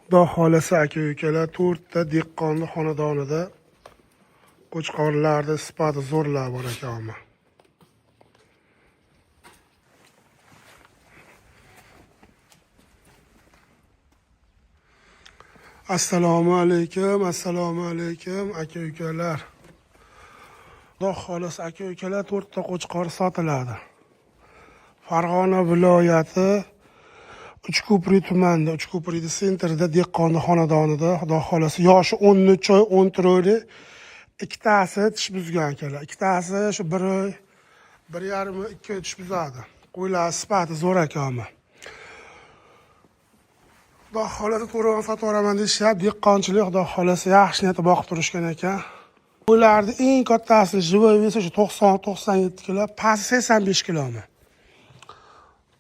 Xudo xohlasa, aka ukalar, to'rtta dehqonni xonadonida qo'chqorlarni sifati zo'rlar bor ekan ama. Assalomu alaykum, assalomu alaykum aka ukalar. Xudo xohlasa, aka ukalar, to'rtta qo'chqor sotiladi. Farg'ona viloyati Uchko'prik tumanida, Uchko'prikni sentrida dehqonni xonadonida, Xudo xohlasa, yoshi 13 oy, 14 oylik ikkitasi tish buzgan akalar. Ikkitasi shu 1 oy, 1,5 oy, 2 oy tish buzadi. Qo'ylar sifati zo'r ekan. Xudo xohlasa, to'rvani sotaveraman deyishyapti. Dehqonchilik, Xudo xohlasa, yaxshi niyatda boqib turishgan ekan. Qo'ylarni eng kattasi живой вес shu 90-97 kilo, pasti 85 kilomi.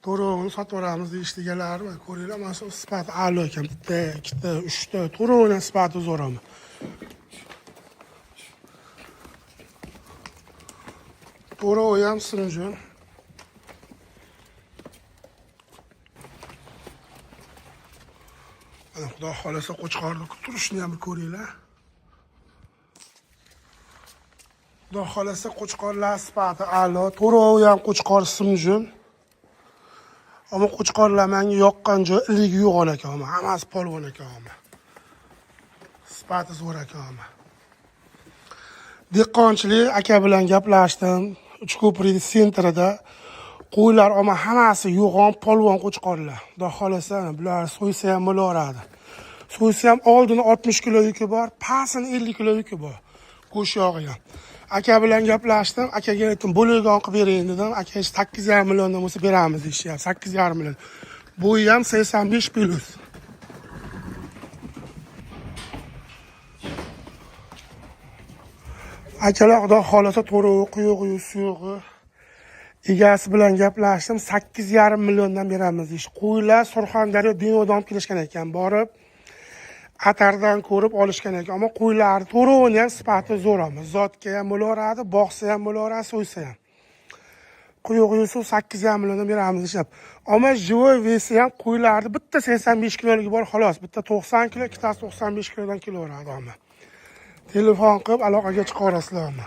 To'rvani sotaveramiz deyishdi egalari. Mana ko'ringlar, mana shu sifati a'lo ekan. Bitta, ikkita, uchta, to'rvani sifati zo'r ama. To'rovi ham sinjun. Mana Xudo xohlasa, qo'chqorni turishini ham bir ko'ringlar. Xudo xohlasa, qo'chqorlar sifati a'lo, to'rovi ham qo'chqor simjun. Ammo qo'chqorlar menga yoqqan joy iligi yo'q ekan, ammo hammasi polvon ekan, ammo. Sifati zo'r ekan, ammo. Dehqonchilik aka bilan gaplashdim. Uchko'prik sentrida qo'ylar ammo hammasi yo'g'on polvon qo'chqorlar. Xudo xohlasa, bular so'ysa ham bo'laveradi. So'ysa ham oldini 60 kilo yuki bor, pastini 50 kilo yuki bor. Go'sht yog'i ham. Aka bilan gaplashdim, akaga aytdim, bo'lakon qilib bering dedim. Aka 8,5 milliondan bo'lsa beramiz deyishyapti. 8,5 million. Bo'yi ham 85 plus. Akalar, Xudo xohlasa, to'rovi, quyug'i, suyug'i egasi bilan gaplashdim. 8,5 milliondan beramiz deyish. Qo'ylar Surxondaryo Denovdan olib kelishgan ekan, borib atardan ko'rib olishgan ekan. Ammo qo'ylar to'rovini ham sifati zo'r ama. Zotga ham bo'laveradi, boqsa ham bo'laveradi, so'ysa ham. Quyug'i Yusuf 8,5 milliondan beramiz deyishyapti. Ammo живой вес i ham qo'ylarni bitta 85 kiloligi bor xolos, bitta 90 kilo, ikkitasi 95 kilodan kelaveradi ammo. Telefon qilib aloqaga chiqaverasizlar ammo.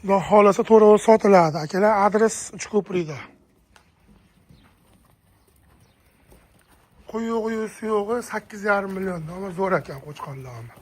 Xudo xohlasa, to'rovi sotiladi. Akalar, adres Uchko'prikda. Quyug'i, suyug'i 8,5 million, ammo zo'r ekan qo'chqorlar.